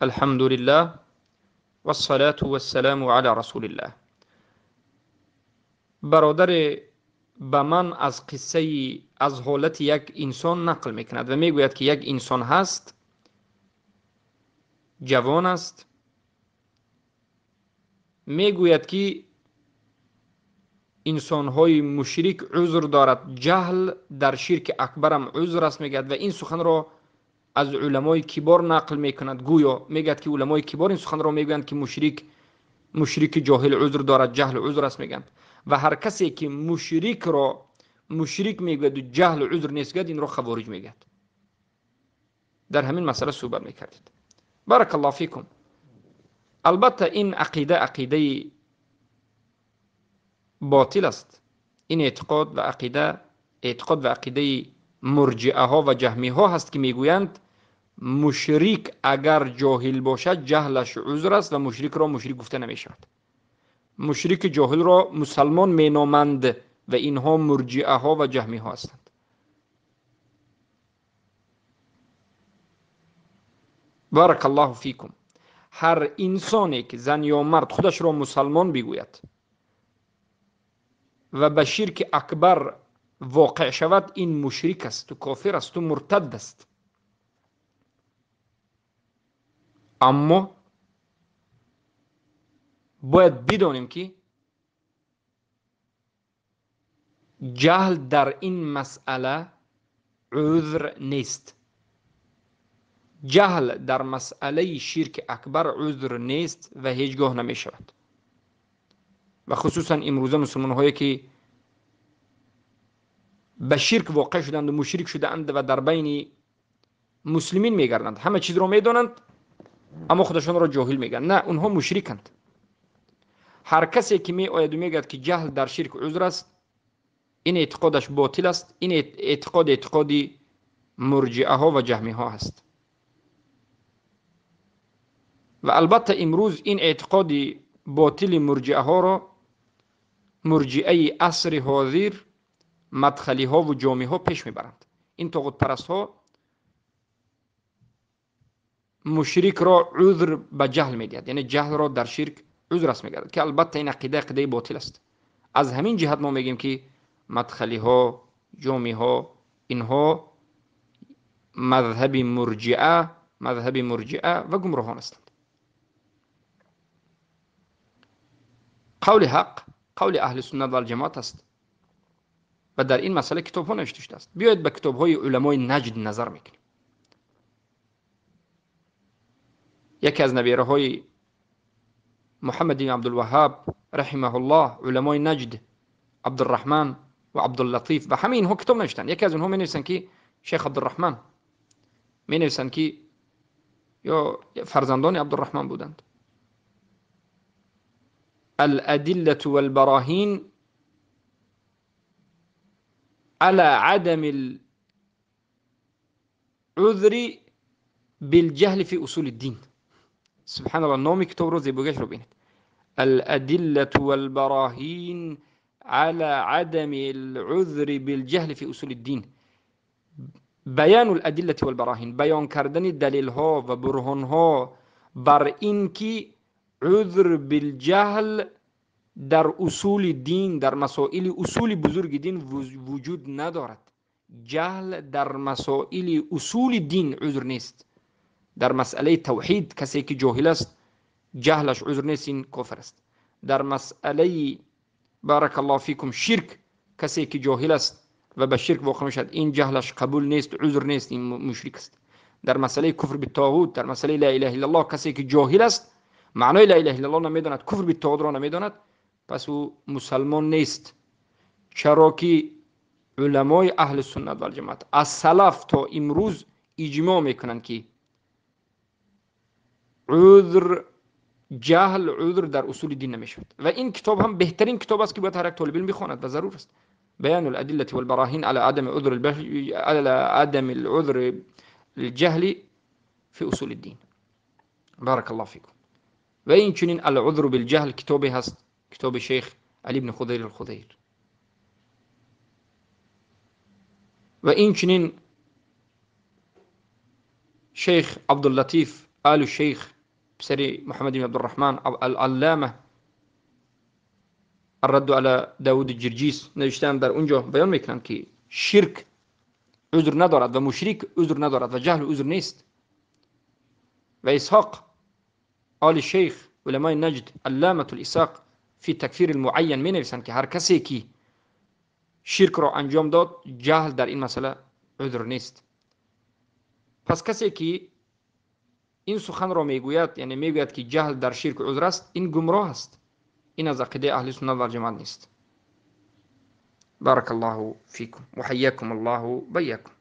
الحمد لله والصلاة والسلام على رسول الله. برادر به من از قصه از حالت یک انسان نقل میکند و میگوید که یک انسان هست، جوان است، میگوید که انسانهای مشرک عذر دارد، جهل در شرک اکبرم عذر است میگوید و این سخن را از علمای کبار نقل میکند. گویا میگوید که علمای کبار این سخن را میگویند که مشرک جاهل عذر دارد، جهل عذر است میگویند و هر کسی که مشرک را مشرک میگوید و جهل عذر نیست این را خوارج میگوید. در همین مسئله صحبت میکردید. بارک الله فیکم. البته این عقیده عقیده باطل است. این اعتقاد و عقیده اعتقاد و عقیده مرجئه ها و جهمی ها هست که میگویند مشرک اگر جاهل باشد جهلش عذر است و مشرک را مشرک گفته نمیشود. مشرک جاهل را مسلمان مینامند و اینها مرجئه ها و جهمی ها هستند. بارک الله فیکم. هر انسانی که زن یا مرد خودش را مسلمان بگوید و به شرک اکبر واقع شود این مشرک است و کافر است و مرتد است. اما باید بدانیم که جهل در این مسئله عذر نیست. جهل در مسئله شرک اکبر عذر نیست و هیچگاه نمی شود. و خصوصا امروزه مسلمان هایی که به شرک واقع شدند و مشرک شدند و در بین مسلمین میگردند، همه چیز را میدانند اما خودشان را جاهل میگن. نه، اونها مشرکند. هر کسی که می آید و میگوید که جهل در شرک عذر است، این اعتقادش باطل است. این اعتقاد اعتقادی مرجئه ها و جهمی ها است. و البته امروز این اعتقاد باطل مرجئه ها را مرجئه عصر حاضر مدخلی ها و جامعه ها پیش میبرند. این طاغوت پرست ها مشرک را عذر به جهل میدهد، یعنی جهل را در شرک عذر است میگردد که البته این عقیده عقیده باطل است. از همین جهت ما میگیم که مدخلی ها، جامعه ها، اینها مذهب مرجئه، مذهب مرجئه و گمراهان هستند. قول حق قول اهل سنت و الجماعت است و در این مسئله کتاب ها نوشته شده است. بیاید به کتاب های علمای نجد نظر میکنیم. یکی از نبیره های محمد بن عبدالوهاب رحمه الله، علمای نجد، عبدالرحمن و عبداللطیف و همه اینها کتاب نوشتن. یکی از اونها می نویسن که شیخ عبدالرحمن می نویسن که یا فرزندان عبدالرحمن بودند. الأدلة والبراهين على عدم العذر بالجهل في أصول الدين. سبحان الله، نام کتاب رو زیباگش رو ببینید. الأدلة والبراهين على عدم العذر بالجهل في أصول الدين. بیان الأدلة والبراهین، بیان کردن دلیل ها و برهان ها بر اینکه عذر بالجهل در اصول دین، در مسائل اصول بزرگ دین وجود ندارد. جهل در مسائل اصول دین عذر نیست. در مسئله توحید کسی که جاهل است جهلش عذر نیست، این کافر است. در مسئله بارک الله فیکم شرک کسی که جاهل است و به شرک واقع میشد این جهلش قبول نیست، عذر نیست، این مشرک است. در مسئله کفر بالطاغوت، در مسئله لا اله الا الله کسی که جاهل است، معنای لا اله الا الله نمیداند، کفر بالطاغوت را نمیداند، پس او مسلمان نیست. چرا که علمای اهل سنت و الجماعت از سلف تا امروز اجماع میکنند که عذر جهل عذر در اصول دین نمیشود. و این کتاب هم بهترین کتاب است که باید هر یک طالب علم بخواند و ضرور است. بیان الادله والبراهین على عدم عذر على عدم العذر الجهل في اصول الدين. بارك الله فيكم. و این چنین العذر بالجهل کتابی هست، کتاب شیخ علی بن خضیر الخضیر. و این چنین شیخ عبداللطیف آل شیخ پسری محمد بن عبدالرحمن العلامه الرد علی داود جرجیس نوشتن، در اونجا بیان میکنند که شرک عذر ندارد و مشرک عذر ندارد و جهل عذر نیست. و اسحاق آل شیخ علمای نجد علامه الاسحاق فی تکفیر المعین می نویسند که هر کسی که شرک را انجام داد، جهل در این مسئله عذر نیست. پس کسی که این سخن را میگوید، یعنی میگوید که جهل در شرک عذر است، این گمراه است، این از عقیده اهل سنت و جماعت نیست. بارک الله فیکم و حیاکم الله بیاکم.